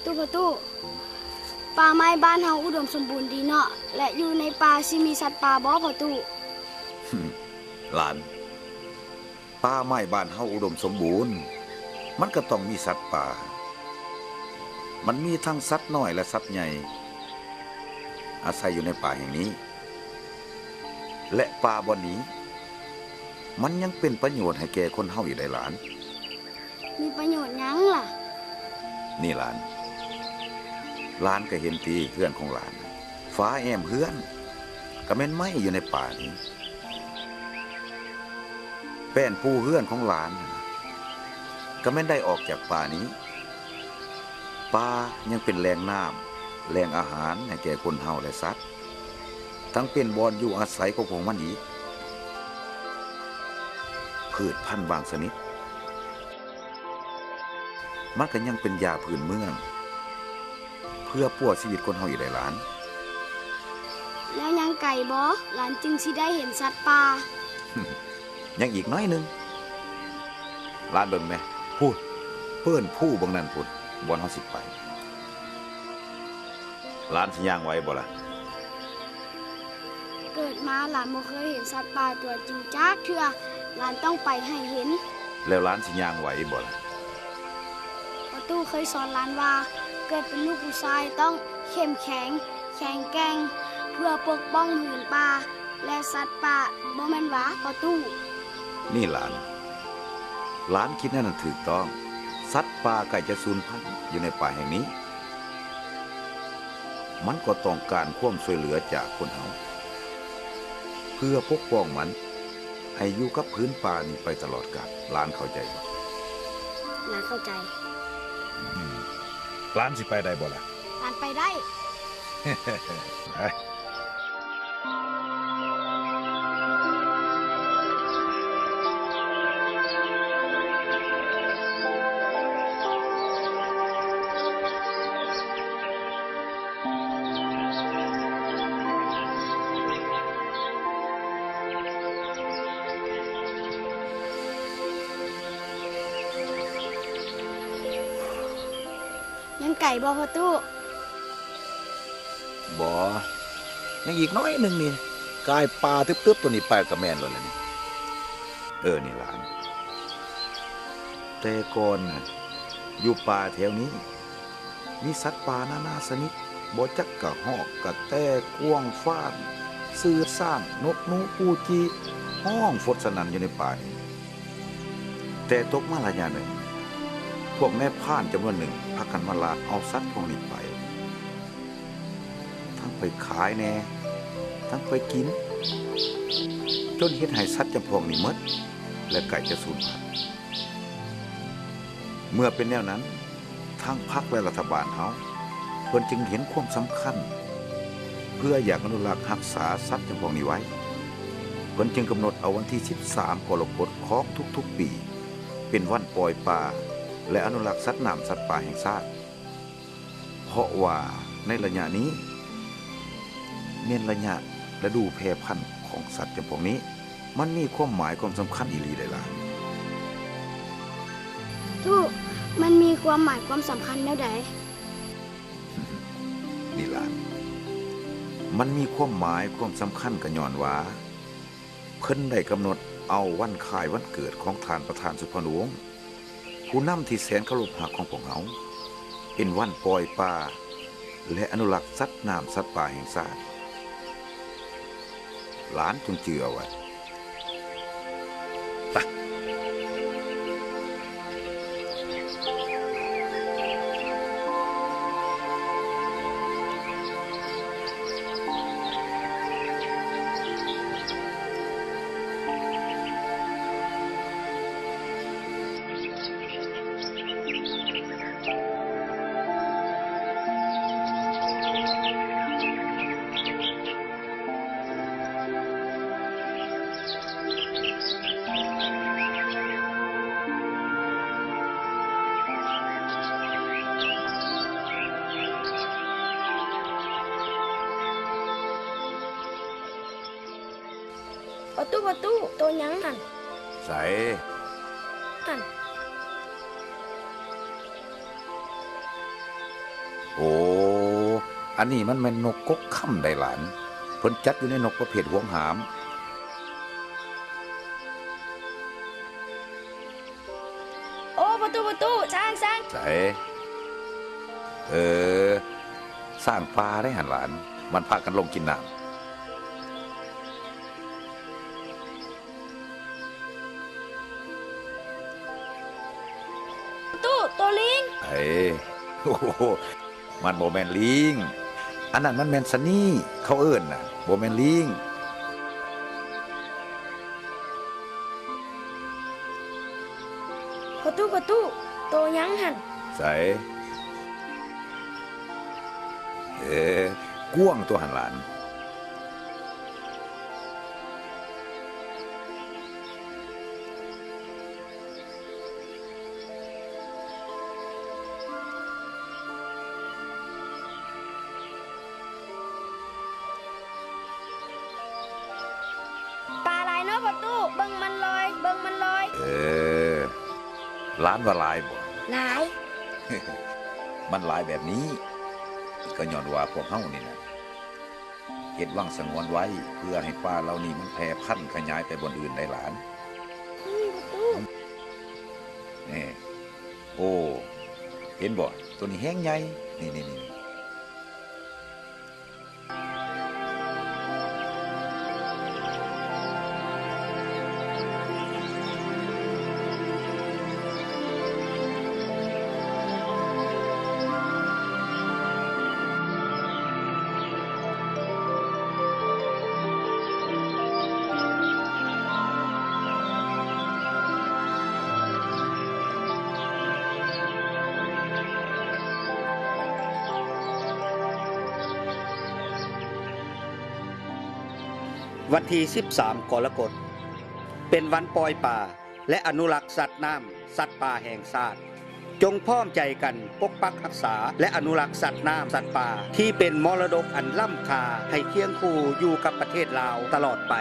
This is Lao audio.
ຕູ້ພໍ່ຕູ້, ປ່າໄມ້ບ້ານເຮົາອຸດົມສົມບູນດີເນາະ ແລະ ຢູ່ໃນປ່າຊິມີສັດປ່າບໍ່ພໍ່ຕູ້? ຫຼານ, ປ່າໄມ້ບ້ານເຮົາອຸດົມສົມບູນ, ມັນກໍຕ້ອງມີສັດປ່າ. ມັນມີທັງສັດນ້ອຍ ແລະ ສັດໃຫຍ່ ອາໄສຢູ່ໃນປ່າແຫ່ງນີ້. ແລະ ປ່າບ່ອນນີ້ ມັນຍັງເປັນປະໂຫຍດໃຫ້ແກ່ຄົນເຮົາອີກໄດ໋ຫຼານ. ມີປະໂຫຍດຫຍັງລະ? ນີ້ຫຼານ, ຫຼານກໍເຫັນຕິ ເຮືອນຂອງຫຼານ, ຝາແອ້ມເຮືອນກໍແມ່ນໄມ້ຢູ່ໃນປ່ານີ້. ແປ້ນປູເຮືອນຂອງຫຼານນັ້ນ ກໍແມ່ນໄດ້ອອກຈາກປ່ານີ້. ປ່າຍັງເປັນແຫຼ່ງນ້ຳ, ແຫຼ່ງອາຫານໃຫ້ແກ່ຄົນເຮົາ ແລະ ສັດ, ທັງເປັນບ່ອນຢູ່ອາໄສຂອງພວກມັນອີກ. ພືດພັນບາງຊະນິດ ມັນກໍຍັງເປັນຢາພື້ນເມືອງ ເພື່ອປົວຊີວິດຄົນເຮົາອີກໄດ໋ຫຼານ. ແລ້ວຍັງໄກບໍ່ ຫຼານຈຶ່ງຊິໄດ້ເຫັນສັດປ່າ? ຍັງອີກໜ້ອຍໜຶ່ງ. ຫຼານເບິ່ງແມະ, ພຸ້ນ, ເປີ້ນພູເບິ່ງນັ້ນພຸ້ນ, ບ່ອນເຮົາຊິໄປ. ຫຼານຊິຍ່າງໄຫວບໍ່ລະ? ເກີດມາຫຼານບໍ່ເຄີຍເຫັນສັດປ່າຕົວຈິງຈັກເທື່ອ, ຫຼານຕ້ອງໄປໃຫ້ເຫັນ. ແລ້ວຫຼານຊິຍ່າງໄຫວບໍ່ລະ? ພໍ່ຕູ້ເຄີຍສອນຫຼານວ່າ ເກີດເປັນລູກຜູ້ຊາຍຕ້ອງເຂັ້ມແຂງ, ແຂງແກ່ງ ເພື່ອປົກປ້ອງຜືນປ່າ ແລະ ສັດປ່າ, ບໍ່ແມ່ນຫວາພໍ່ຕູ້? ນີ້ຫຼານ, ຫຼານຄິດແນວນັ້ນຖືກຕ້ອງ. ສັດປ່າໃກ້ຈະສູນພັນຢູ່ໃນປ່າແຫ່ງນີ້. ມັນກໍຕ້ອງການຄວາມຊ່ວຍເຫຼືອຈາກຄົນເຮົາ ເພື່ອປົກປ້ອງມັນໃຫ້ຢູ່ກັບຜືນປ່ານີ້ໄປຕະຫຼອດການ. ຫຼານເຂົ້າໃຈບໍ່? ຫຼານເຂົ້າໃຈ. ອືມ. ຫຼານຊິໄປໄດ້ບໍ່ລະ? ຫຼານໄປໄດ້. ໄປ. ຍັງໄກບໍ່ພໍ່ຕູ້? ບໍ່, ຍັງອີກໜ້ອຍໜຶ່ງນີ້, ກາຍປ່າຕຶບໆຕົວນີ້ໄປກໍແມ່ນແລ້ວລະນີ້. ເອີ ນີ້ຫຼານ, ແຕ່ກ່ອນນະ ຢູ່ປ່າແຖວນີ້ ມີສັດປ່ານານາຊະນິດ, ບໍ່ຈັກກະຮອກ, ກະແຕ, ກວາງ, ຟານ, ເສືອ, ຊ້າງ, ນົກໜູ, ປູຈີ ຮ້ອງຟົດສະໜັ່ນຢູ່ໃນປ່ານີ້. ແຕ່ຕົກມາໄລຍະໜຶ່ງ, ພວກນາຍພານຈຳນວນໜຶ່ງພາກັນມາລາກເອົາສັດພວກນີ້ໄປ, ທັງໄປຂາຍແດ່, ທັງໄປກິນ, ຈົນເຮັດໃຫ້ສັດຈຳພວກນີ້ໝົດ ແລະ ໃກ້ຈະສູນພັນ. ເມື່ອເປັນແນວນັ້ນ, ທາງພັກ ແລະ ລັດຖະບານເຮົາ ເພິ່ນຈຶ່ງເຫັນຄວາມສຳຄັນ ເພື່ອຢາກອະນຸລັກຮັກສາສັດຈຳພວກນີ້ໄວ້. ເພິ່ນຈຶ່ງກຳນົດເອົາວັນທີສິບສາມ ກໍລະກົດຂອງທຸກໆປີ ເປັນວັນປ່ອຍປາ ແລະ ອະນຸລັກສັດນ້ຳສັດປ່າແຫ່ງຊາດ. ເພາະວ່າໃນໄລຍະນີ້ ແມ່ນໄລຍະລະດູແຜ່ພັນຂອງສັດຈຳພວກນີ້. ມັນມີຄວາມໝາຍຄວາມສຳຄັນອີ່ຫຼີໄດ໋ຫຼານ. ຕູ້, ມັນມີຄວາມໝາຍຄວາມສຳຄັນແນວໃດ? ນີ້ຫຼານ, ມັນມີຄວາມໝາຍຄວາມສຳຄັນກໍຍ້ອນວ່າ ເພິ່ນໄດ້ກຳນົດເອົາວັນຄ້າຍວັນເກີດຂອງທ່ານປະທານສຸພານຸວົງ ຜູ້ນຳທີ່ແສນເຄົາລົບຮັກຂອງພວກເຮົາ ເປັນວັນປ່ອຍປາ ແລະ ອະນຸລັກສັດນ້ຳສັດປ່າແຫ່ງຊາດ. ຫຼານຈົ່ງຈື່ເອົາໄວ້. ໄປ. ປະຕູ ປະຕູ ໂຕຫຍັງຫັ້ນ? ໃສ? ຫັ້ນ. ໂອ້ ອັນນີ້ມັນແມ່ນນົກກົກຄຳໄດ໋ຫຼານ. ເພິ່ນຈັດຢູ່ໃນນົກປະເພດຫວງຫ້າມ. ໂອ້ ພໍ່ຕູ້ ພໍ່ຕູ້ ຊ້າງ ຊ້າງ. ໃສ? ເອີ ຊ້າງປ່າໄດ໋ຫັ້ນຫຼານ. ມັນພາກັນລົງກິນນ້ຳ. ຕູ້ ໂຕລີງ. ເອີ ໂອ້ໂຫ ມັນບໍ່ແມ່ນລີງ. ອັນນັ້ນມັນແມ່ນຊະນີ ເຂົາເອີ້ນນະ, ບໍ່ແມ່ນລີງ. ພໍ່ຕູ້ ພໍ່ຕູ້ ໂຕຫຍັງຫັ້ນ? ໃສ? ເອີ ກວາງຕົວຫັ້ນຫຼານ. ປາຫຼາຍເນາະພໍ່ຕູ້, ເບິ່ງມັນລອຍ, ເບິ່ງມັນລອຍ. ເອີ ຫຼານວ່າຫຼາຍບໍ່? ຫຼາຍ. ມັນຫຼາຍແບບນີ້ ກໍຍ້ອນວ່າພວກເຮົານີ້ນະ ເຮັດວັງສະຫງວນໄວ້ ເພື່ອໃຫ້ປາເຫຼົ່ານີ້ມັນແຜ່ພັນຂະຫຍາຍໄປບ່ອນອື່ນໄດ້ຫຼານ. ອືມ ພໍ່ຕູ້. ແນ່ ໂອ້ ເຫັນບໍ່? ໂຕນີ້ແຮງໃຫຍ່ ນີ້ໆໆ. ວັນທີສິບສາມ ກໍລະກົດ ເປັນວັນປ່ອຍປາ ແລະ ອະນຸລັກສັດນ້ຳ ສັດປ່າແຫ່ງຊາດ. ຈົ່ງພ້ອມໃຈກັນປົກປັກຮັກສາ ແລະ ອະນຸລັກສັດນ້ຳ ສັດປ່າ ທີ່ເປັນມໍລະດົກອັນລ້ຳຄ່າ ໃຫ້ຄຽງຄູ່ຢູ່ກັບປະເທດລາວຕະຫຼອດໄປ.